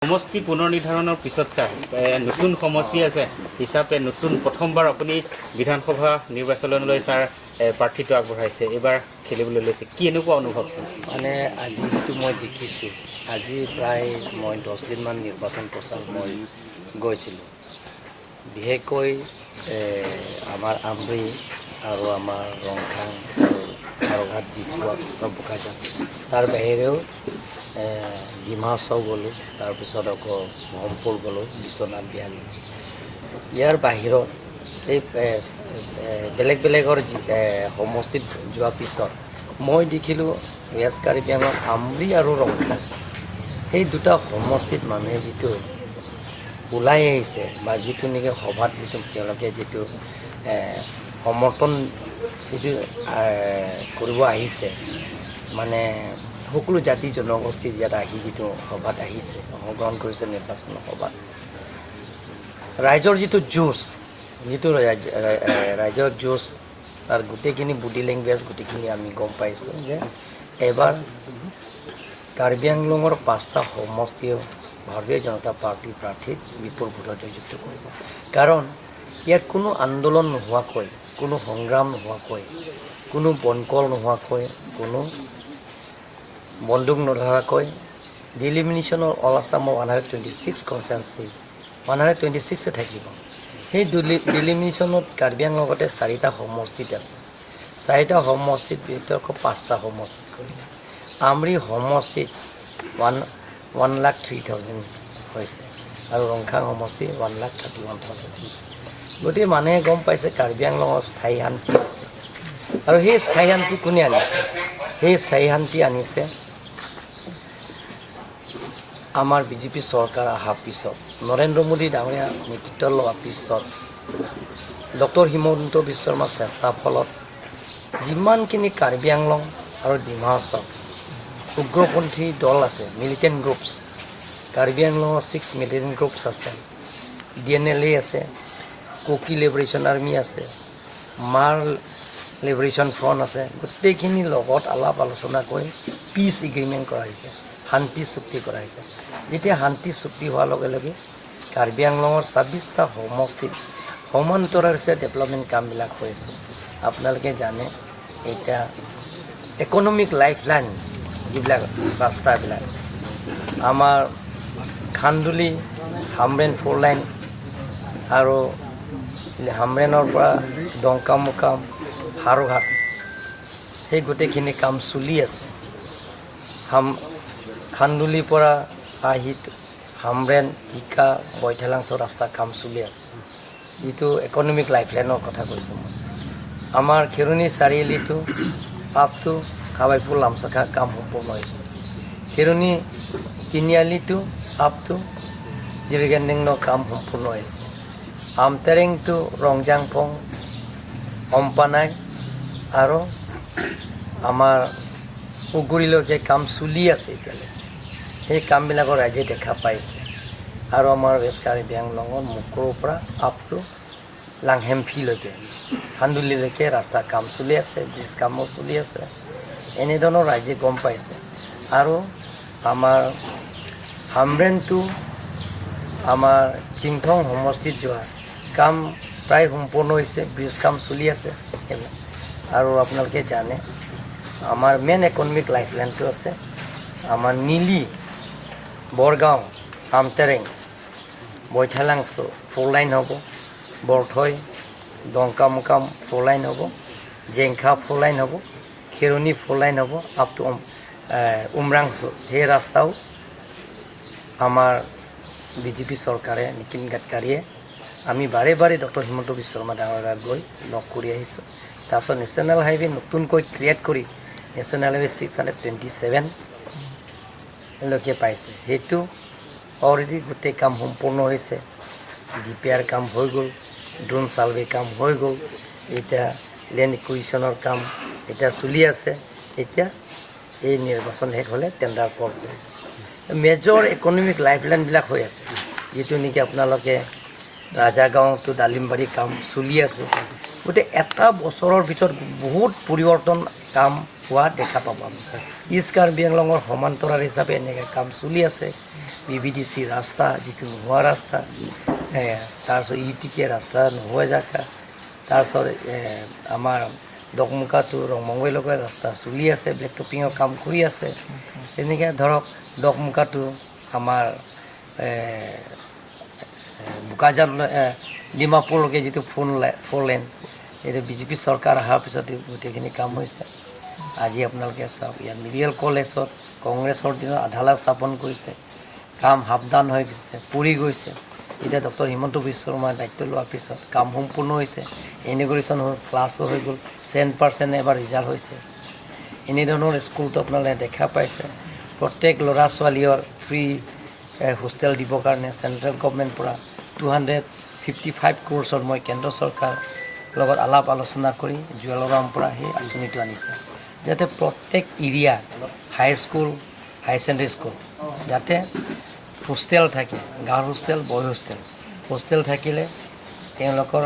সমষ্টি পুনৰ নিৰ্ধাৰণৰ পিছত ছাৰ, নতুন সমষ্টি আছে হিচাপে নতুন প্ৰথমবাৰ আপুনি বিধানসভা নিৰ্বাচনলৈ ছাৰ প্ৰাৰ্থিত্ব আগবঢ়াইছে, এইবাৰ খেলিবলৈ লৈছে, কি এনেকুৱা অনুভৱ ছাৰ? মানে আজি যিটো মই দেখিছোঁ, আজি প্ৰায় মই 10 দিনমান নিৰ্বাচন প্ৰচাৰ মই গৈছিলোঁ। বিশেষকৈ আমাৰ আমৰি আৰু আমাৰ ৰংখাং আৰু হাওৰাঘাট, ডিফুৱা আৰু বোকাজান, তাৰ বাহিৰেও ডিমা হাছাও গ'লোঁ, তাৰপিছত আকৌ মহমপুৰ গ'লোঁ, বিশ্বনাথ বিহালী। ইয়াৰ বাহিৰত এই এ, এ, বেলেগ বেলেগৰ সমষ্টিত যোৱাৰ পিছত মই দেখিলোঁ, ৱেষ্ট কাৰ্বি আংলঙৰ আমৰি আৰু ৰংখাং সেই দুটা সমষ্টিত মানুহে যিটো ওলাই আহিছে বা যিটো নেকি সভাত যিটো তেওঁলোকে যিটো সমৰ্থন যিটো কৰিব আহিছে, মানে সকলো জাতি জনগোষ্ঠী ইয়াত আহি যিটো সভাত আহিছে, অংশগ্ৰহণ কৰিছে নিৰ্বাচনৰ সভাত, ৰাইজৰ যিটো যুঁজ, যিটো ৰাইজৰ যুঁজ, তাৰ গোটেইখিনি বডি লেংগুৱেজ গোটেইখিনি আমি গম পাইছোঁ যে এবাৰ কাৰ্বি আংলঙৰ পাঁচটা সমষ্টিও ভাৰতীয় জনতা পাৰ্টীৰ প্ৰাৰ্থীক বিপুল ভোটত জয়যুক্ত কৰিব। কাৰণ ইয়াত কোনো আন্দোলন নোহোৱাকৈ, কোনো সংগ্ৰাম নোহোৱাকৈ, কোনো বনকল নোহোৱাকৈ, কোনো বন্দুক নধৰাকৈ ডিলিমিনেশ্যনৰ অল আছামৰ 126 কনষ্টিটুৱেঞ্চি, 126-এ থাকিব। সেই ডিলিমিনেশ্যনত কাৰ্বি আংলঙতে চাৰিটা সমষ্টিত আছে। চাৰিটা সমষ্টিত ভিতৰত পাঁচটা সমষ্টিত কৰিলে আমৰি সমষ্টিত 1,03,000 হৈছে আৰু ৰংখাং সমষ্টি 1,31,000। গতিকে মানুহে গম পাইছে কাৰ্বি আংলঙৰ স্থায়ী শান্তি হৈছে। আৰু সেই স্থায়ী শান্তি কোনে আনিছে? সেই স্থায়ী শান্তি আনিছে আমাৰ বিজেপি চৰকাৰ অহাৰ পিছত, নৰেন্দ্ৰ মোদী ডাঙৰীয়া নেতৃত্ব লোৱাৰ পিছত, ডক্টৰ হিমন্ত বিশ্ব শৰ্মাৰ চেষ্টাৰ ফলত যিমানখিনি কাৰ্বি আংলং আৰু ডিমা হাছাওত উগ্ৰপন্থী দল আছে, মিলিটেণ্ট গ্ৰুপছ, কাৰ্বি আংলঙৰ ছিক্স মিলিটেণ্ট গ্ৰুপছ আছে, ডি এন এল এ আছে, কুকি লিবাৰেশ্যন আৰ্মি আছে, মাৰ লিবাৰেশ্যন ফ্ৰণ্ট আছে, গোটেইখিনিৰ লগত আলাপ আলোচনা কৰি পিচ এগ্ৰিমেণ্ট কৰা হৈছে, শান্তি চুক্তি কৰা হৈছে। যেতিয়া শান্তি চুক্তি হোৱাৰ লগে লগে কাৰ্বি আংলঙৰ 26টা সমষ্টিত সমান্তৰালছে ডেভেলপমেণ্ট কামবিলাক হৈ আছে। আপোনালোকে জানে, এতিয়া ইকনমিক লাইফ লাইন যিবিলাক ৰাস্তাবিলাক, আমাৰ খান্দুলি হামৰেণ ফ'ৰ লাইন আৰু হামৰেণৰ পৰা ডংকামুকাম হাওৰাঘাট, সেই গোটেইখিনি কাম চলি আছে। খান্দুলিৰ পৰা আহি হামৰেণ, টিকা, বৈঠালাংছ ৰাস্তা কাম চলি আছে, যিটো ইকনমিক লাইফ লাইনৰ কথা কৈছোঁ মই। আমাৰ খেৰণি চাৰিআলিটো আপ টু হাবাইপুৰ লামচাখা কাম সম্পূৰ্ণ হৈছে। খেৰণি তিনিআলিটো আপ টু জিৰগেণ্ডিঙৰ কাম সম্পূৰ্ণ হৈছে। আমটেৰেং টু ৰংজাংফং, অম্পানাই আৰু আমাৰ উগুৰিলৈকে কাম চলি আছে এতিয়ালৈকে। সেই কামবিলাকৰ ৰাইজে দেখা পাইছে। আৰু আমাৰ ৱেষ্ট কাৰ্বি আংলঙৰ মুকৰৰ পৰা আপ টু লাংহেমফিলৈকে, খান্দুলিলৈকে ৰাস্তা কাম চলি আছে, ব্ৰিজ কামো চলি আছে। এনেধৰণৰ ৰাইজে গম পাইছে। আৰু আমাৰ হামৰেণ টু আমাৰ চিংথং সমষ্টিত যোৱা কাম প্ৰায় সম্পূৰ্ণ হৈছে, ব্ৰিজ কাম চলি আছে সেইবিলাক। আৰু আপোনালোকে জানে, আমাৰ মেইন ইকনমিক লাইফ লাইনটো আছে আমাৰ নীলি, বৰগাঁও, আমটেৰেং, বৈঠালাংছ ফ'ৰ লাইন হ'ব, বৰথৈ, ডংকামুকাম ফ'ৰ লাইন হ'ব, জেংখা ফ'ৰ লাইন হ'ব, খেৰণি ফ'ৰ লাইন হ'ব আপ টু উমৰাংচু। সেই ৰাস্তাও আমাৰ বিজেপি চৰকাৰে, নীতিন গাডকাৰীয়ে, আমি বাৰে বাৰে ডক্টৰ হিমন্ত বিশ্ব শৰ্মা ডাঙৰীয়াক গৈ লগ কৰি আহিছোঁ। তাৰপিছত নেশ্যনেল হাইৱে নতুনকৈ ক্ৰিয়েট কৰি নেশ্যনেল হাইৱে 627 লৈকে পাইছে। সেইটো অলৰেডি গোটেই কাম সম্পূৰ্ণ হৈছে। ডি পি আৰ কাম হৈ গ'ল, ড্ৰোন চাৰ্ভে কাম হৈ গ'ল, এতিয়া লেণ্ড একুইজিশ্যনৰ কাম এতিয়া চলি আছে। এতিয়া এই নিৰ্বাচন শেষ হ'লে টেণ্ডাৰ কল কৰিব। মেজৰ ইকনমিক লাইফ লাইনবিলাক হৈ আছে, যিটো নেকি আপোনালোকে ৰাজাগাঁও টু ডালিমবাৰী কাম চলি আছে। গতিকে এটা বছৰৰ ভিতৰত বহুত পৰিৱৰ্তন কাম হোৱা দেখা পাব আমি। ইষ্ট কাৰ্বি আংলঙৰ সমান্তৰাল হিচাপে এনেকৈ কাম চলি আছে। বি ভি ডি চি ৰাস্তা যিটো নোহোৱা ৰাস্তা, তাৰপিছত ই টি কে ৰাস্তা নোহোৱা জেগা, তাৰপিছত আমাৰ দকমুকাটো ৰংমংগৈলৈকে ৰাস্তা চলি আছে, ব্লেক টপিঙৰ কাম কৰি আছে। তেনেকৈ ধৰক দকমুকাটো আমাৰ বোকাজান ডিমাপুৰলৈকে যিটো ফ'ৰ লেন, এইটো বিজেপি চৰকাৰ অহাৰ পিছত গোটেইখিনি কাম হৈছে। আজি আপোনালোকে চাওক, ইয়াত মেডিকেল কলেজত কংগ্ৰেছৰ দিনত আধালা স্থাপন কৰিছে, কাম হাফ ডান হৈ গৈছে, পৰি গৈছে। এতিয়া ডক্টৰ হিমন্ত বিশ্ব শৰ্মাৰ দায়িত্ব লোৱাৰ পিছত কাম সম্পূৰ্ণ হৈছে, ইনঅগুৰেশ্যন হৈ ক্লাছো হৈ গ'ল, 7% এবাৰ ৰিজাল্ট হৈছে। এনেধৰণৰ স্কুলটো আপোনালোকে দেখা পাইছে। প্ৰত্যেক ল'ৰা ছোৱালীৰ ফ্ৰী হোষ্টেল দিবৰ কাৰণে চেণ্ট্ৰেল গভমেণ্ট পৰা 255 ক্ৰ'ৰ্ছত মই কেন্দ্ৰ চৰকাৰ লগত আলাপ আলোচনা কৰি জুৱেল ওৰামৰ পৰা সেই আঁচনিটো আনিছে, যাতে প্ৰত্যেক area high school, higher secondary school যাতে হোষ্টেল থাকে, গাৰ্ল হোষ্টেল, বয় হোষ্টেল। হোষ্টেল থাকিলে তেওঁলোকৰ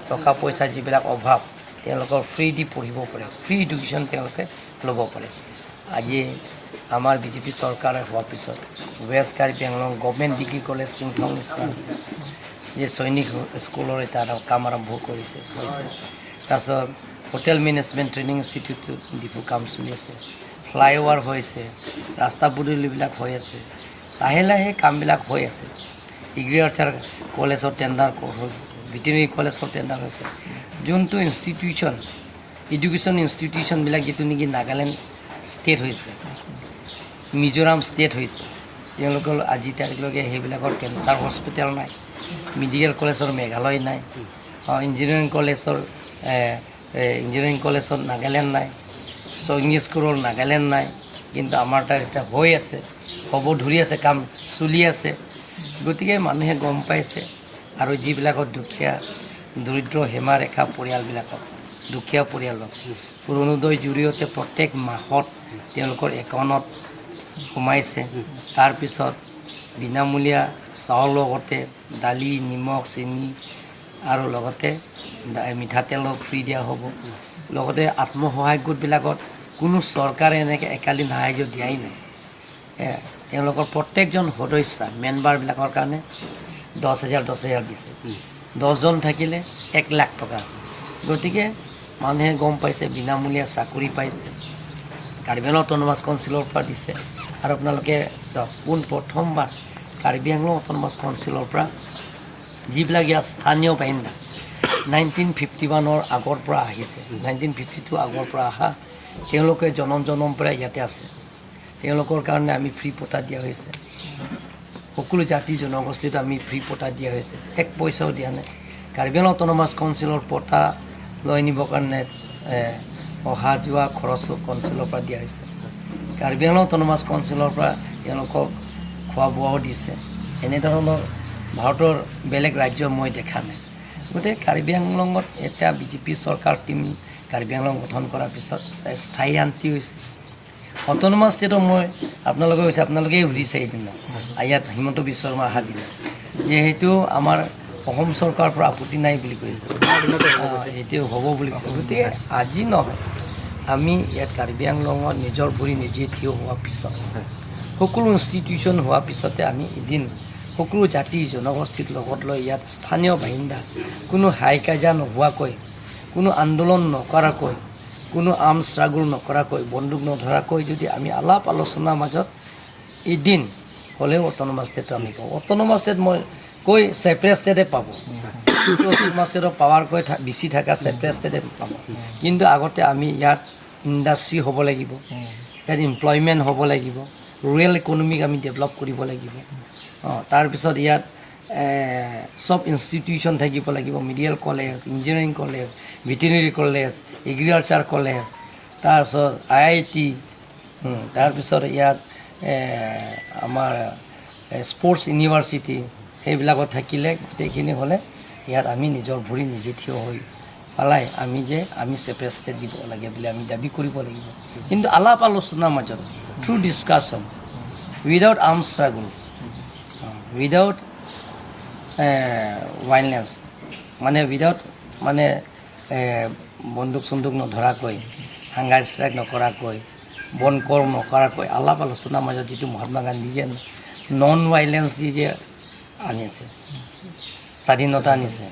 টকা পইচা যিবিলাক অভাৱ, তেওঁলোকৰ ফ্ৰী দি পঢ়িব পাৰে, ফ্ৰী এডুকেশ্যন তেওঁলোকে ল'ব পাৰে। আজি আমাৰ বিজেপি চৰকাৰে হোৱাৰ পিছত west Karbi Anglong government degree college Singthong নিচিনা যে সৈনিক স্কুলৰ এটা কাম আৰম্ভ কৰিছে হৈছে। তাৰপিছত hotel management training institute Diphu কাম চলি আছে, ফ্লাইঅভাৰ হৈছে, ৰাস্তা পদূলিবিলাক হৈ আছে, লাহে লাহে কামবিলাক হৈ আছে। এগ্ৰিকালচাৰ কলেজৰ টেণ্ডাৰ হৈ গৈছে, ভেটেৰিনেৰী কলেজৰ টেণ্ডাৰ হৈছে। যোনটো ইনষ্টিটিউশ্যন, এডুকেশ্যন ইনষ্টিটিউশ্যনবিলাক যিটো নেকি নাগালেণ্ড ষ্টেট হৈছে, মিজোৰাম ষ্টেট হৈছে, তেওঁলোকৰ আজি তাৰিখলৈকে সেইবিলাকৰ কেঞ্চাৰ হস্পিটেল নাই, মেডিকেল কলেজৰ মেঘালয় নাই, ইঞ্জিনিয়াৰিং কলেজত নাগালেণ্ড নাই, সৈনিক স্কুলৰ নাগালেণ্ড নাই। কিন্তু আমাৰ তাত এতিয়া হৈ আছে, হ'ব ধৰি আছে, কাম চলি আছে। গতিকে মানুহে গম পাইছে। আৰু যিবিলাকত দুখীয়া দৰিদ্ৰ সীমাৰেখা পৰিয়ালবিলাকক, দুখীয়া পৰিয়ালক অৰুণোদয় জৰিয়তে প্ৰত্যেক মাহত তেওঁলোকৰ একাউণ্টত সোমাইছে। তাৰপিছত বিনামূলীয়া চাউল, লগতে দালি, নিমখ, চেনি আৰু লগতে মিঠাতেলো ফ্ৰী দিয়া হ'ব। লগতে আত্মসহায়ক গোটবিলাকত কোনো চৰকাৰে এনেকৈ একালীন সাহাৰ্য দিয়াই নাই। তেওঁলোকৰ প্ৰত্যেকজন সদস্য মেম্বাৰবিলাকৰ কাৰণে 10,000 10,000 দিছে, 10জন থাকিলে 1 লাখ টকা। গতিকে মানুহে গম পাইছে, বিনামূলীয়া চাকৰি পাইছে, কাৰ্বি আংলং অট'নমাছ কাউন্সিলৰ পৰা দিছে। আৰু আপোনালোকে চাওক, পোন প্ৰথমবাৰ কাৰ্বি আংলং অট'নমাছ কাউন্সিলৰ পৰা যিবিলাক ইয়াত স্থানীয় বাসিন্দা 1951ৰ আগৰ পৰা আহিছে, 1952 আগৰ পৰা অহা, তেওঁলোকে জনম জনম পৰা ইয়াতে আছে, তেওঁলোকৰ কাৰণে আমি ফ্ৰী পটা দিয়া হৈছে। সকলো জাতি জনগোষ্ঠীত আমি ফ্ৰী পটা দিয়া হৈছে, এক পইচাও দিয়া নাই। কাৰ্বি আংলং অট'নমাছ কাউন্সিলৰ পটা লৈ আনিবৰ কাৰণে অহা যোৱা খৰচো কাউন্সিলৰ পৰা দিয়া হৈছে। কাৰ্বি আংলং অট'নমাছ কাউন্সিলৰ পৰা তেওঁলোকক খোৱা বোৱাও দিছে। এনেধৰণৰ ভাৰতৰ বেলেগ ৰাজ্য মই দেখা নাই। গতিকে কাৰ্বি আংলঙত এতিয়া বিজেপি চৰকাৰ টীম কাৰ্বি আংলং গঠন কৰাৰ পিছত স্থায়ী শান্তি হৈছে। অট'নমাছ ষ্টেটৰ মই আপোনালোকে কৈছে, আপোনালোকেই সুধিছে সেইদিনা ইয়াত হিমন্ত বিশ্ব শৰ্মা অহা দিনা যে সেইটো আমাৰ অসম চৰকাৰৰ পৰা আপত্তি নাই বুলি কৈছে, সেইটো হ'ব বুলি কৈছে। গতিকে আজি নহয়, আমি ইয়াত কাৰ্বি আংলঙত নিজৰ ভৰি নিজে থিয় হোৱাৰ পিছত, সকলো ইনষ্টিটিউশ্যন হোৱাৰ পিছতে আমি এদিন সকলো জাতি জনগোষ্ঠীৰ লগত লৈ ইয়াত স্থানীয় বাসিন্দা কোনো হাই কাজিয়া নোহোৱাকৈ, কোনো আন্দোলন নকৰাকৈ, কোনো আৰ্ম ষ্ট্ৰাগল নকৰাকৈ, বন্দুক নধৰাকৈ যদি আমি আলাপ আলোচনাৰ মাজত এদিন হ'লেও অট'নমাছ ষ্টেটটো আমি পাওঁ। অট'নমাছ ষ্টেট মই কৈ ছেপাৰেট ষ্টেটে পাব, অট'নমাছ ষ্টেটৰ পাৱাৰকৈ বেছি থকা ছেপাৰেট ষ্টেটে পাব। কিন্তু আগতে আমি ইয়াত ইণ্ডাষ্ট্ৰি হ'ব লাগিব, ইয়াত এমপ্লয়মেণ্ট হ'ব লাগিব, ৰুৰেল ইকনমিক আমি ডেভেলপ কৰিব লাগিব। তাৰপিছত ইয়াত চব ইনষ্টিটিউশ্যন থাকিব লাগিব, medical college, engineering college, veterinary college, agriculture college, তাৰপিছত আই I T, তাৰপিছত ইয়াত আমাৰ স্পৰ্টছ ইউনিভাৰ্চিটি, সেইবিলাকত থাকিলে গোটেইখিনি হ'লে ইয়াত আমি নিজৰ ভৰি নিজে থিয় হৈ পেলাই আমি যে আমি ছেপাৰেট ষ্টেট দিব লাগে বুলি আমি দাবী কৰিব লাগিব। কিন্তু আলাপ আলোচনাৰ মাজত, through discussion, without arm struggle, without violence, মানে উইদাউট মানে বন্দুক চন্দুক নধৰাকৈ, হাংগাৰ ষ্ট্ৰাইক নকৰাকৈ, বনকৰ নকৰাকৈ আলাপ আলোচনাৰ মাজত যিটো মহাত্মা গান্ধীয়ে নন ভাইলেঞ্চ দি যে আনিছে, স্বাধীনতা আনিছে,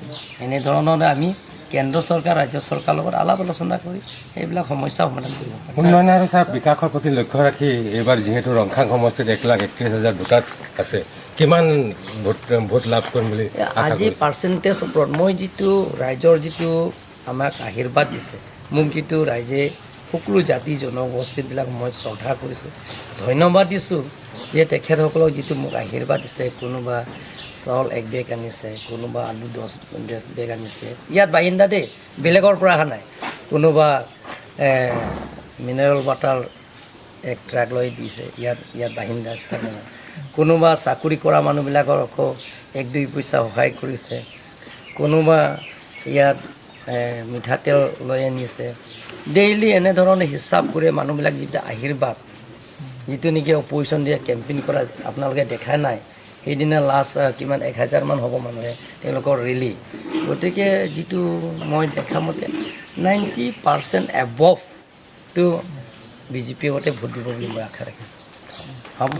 এনেধৰণৰ আমি কেন্দ্ৰ চৰকাৰ, ৰাজ্য চৰকাৰৰ লগত আলাপ আলোচনা কৰি সেইবিলাক সমস্যা সমাধান কৰিব পাৰিম। উন্নয়ন আৰু ছাৰ বিকাশৰ প্ৰতি লক্ষ্য ৰাখি এইবাৰ যিহেতু ৰংখাং সমষ্টিত 1,31,000 ভোটাৰ আছে, কিমান ভোট ভোট লাভ কৰিম বুলি আশা আজি কৰিছে? পাৰ্চেণ্টেজ ওপৰত মই যিটো ৰাইজৰ যিটো আমাক আশীৰ্বাদ দিছে, মোক যিটো ৰাইজে সকলো জাতি জনগোষ্ঠীবিলাক মই শ্ৰদ্ধা কৰিছোঁ, ধন্যবাদ দিছোঁ যে তেখেতসকলক যিটো মোক আশীৰ্বাদ দিছে। কোনোবা চাউল এক বেগ আনিছে, কোনোবা আলু দহ দহ বেগ আনিছে, ইয়াত বাসিন্দা দেই, বেলেগৰ পৰা অহা নাই। কোনোবা মিনাৰেল ৱাটাৰ এক ট্ৰাক লৈ দিছে, ইয়াত ইয়াত বাসিন্দা স্থানীয়। কোনোবা চাকৰি কৰা মানুহবিলাকৰ আকৌ এক দুই পইচা সহায় কৰিছে, কোনোবা ইয়াত মিঠাতেল লৈ আনিছে। ডেইলি এনেধৰণে হিচাপ কৰি মানুহবিলাক যিটো আশীৰ্বাদ, যিটো নেকি অপজিশ্যন দিয়া কেম্পেইন কৰা আপোনালোকে দেখা নাই, সেইদিনা লাষ্ট কিমান 1000মান হ'ব মানুহে তেওঁলোকৰ ৰেলী। গতিকে যিটো মই দেখা মতে 90% এবভটো বিজেপিৰ মতে ভোট দিব বুলি মই আশা ৰাখিছোঁ। হ'ব।